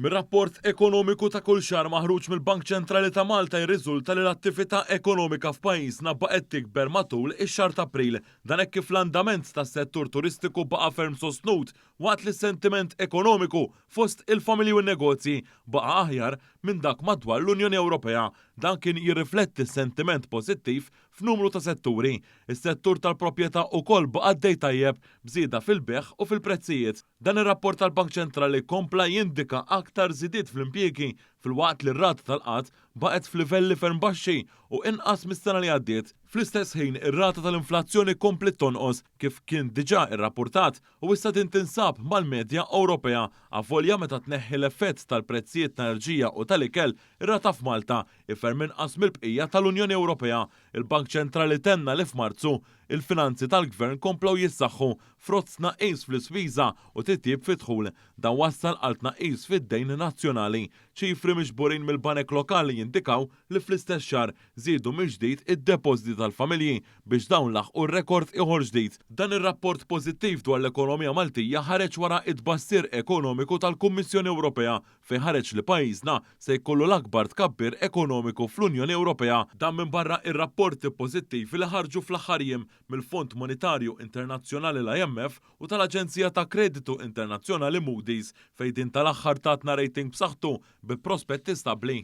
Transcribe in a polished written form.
Mir-rapport ekonomiku ta' kull xahar maħruġ mill-Bank Ċentrali ta' Malta jirriżulta li l-attività ekonomika f'pajjiżna baqgħet tikber matul ix-xahar t'April. Dan hekk kif l-andament tas-settur turistiku baqa' ferm sostnut waqt li s-sentiment ekonomiku fost il-familji u n-negozji baqa' aħjar minn dak madwar l-Unjoni Ewropea. Dan kien jirrifletti s-sentiment pożittiv f'numru ta' setturi. Is-settur tal-proprjetà ukoll baqa' għaddej tajjeb, b'żieda fil-bejgħ u fil-prezzijiet. Dan ir-rapport tal-Bank Ċentrali kompla jindika aktar żidiet fl-impjiegi filwaqt li r-rata tal-qgħad baqgħet f'livelli ferm baxxi u inqas mis-sena li għaddiet. Fl-istess ħin, ir-rata tal-inflazzjoni kompliet tonqos kif kien diġà rrappurtat u issa din tinsab mal-medja Ewropea. Avolja meta tneħħi l-effett tal-prezzijiet ta' enerġija u tal-ikel, ir-rata f'Malta hi ferm inqas mill-bqija tal-Unjoni Ewropea. Il-Bank Ċentrali tenna li f'Marzu, il-finanzi tal-Gvern komplew jissaħħu frott tnaqqis fl-ispiża u titjib fid-dħul. Dan wassal għal tnaqqis fid-dejn nazzjonali. Ċifri miġburin mill-banek lokali jindikaw li fl-istess xahar żiedu mill-ġdid id-depożiti tal-familji biex dawn laħqu rekord ieħor ġdid. Dan ir-rapport pożittiv dwar l-ekonomija Maltija ħareġ wara t-tbassir ekonomiku tal-Kummissjoni Ewropea fejn ħareġ li pajjiżna se jkollu l-akbar tkabbir ekonomiku fl-Unjoni Ewropea. Dan minbarra r-rapporti pożittivi li ħarġu fl-aħħar jiem mill-Fond Monetarju Internazzjonali l-IMF u tal-aġenzija ta' kreditu internazzjonali Moody's fejn din tal-aħħar tatna rating b'saħħtu bi prospetti stabbli.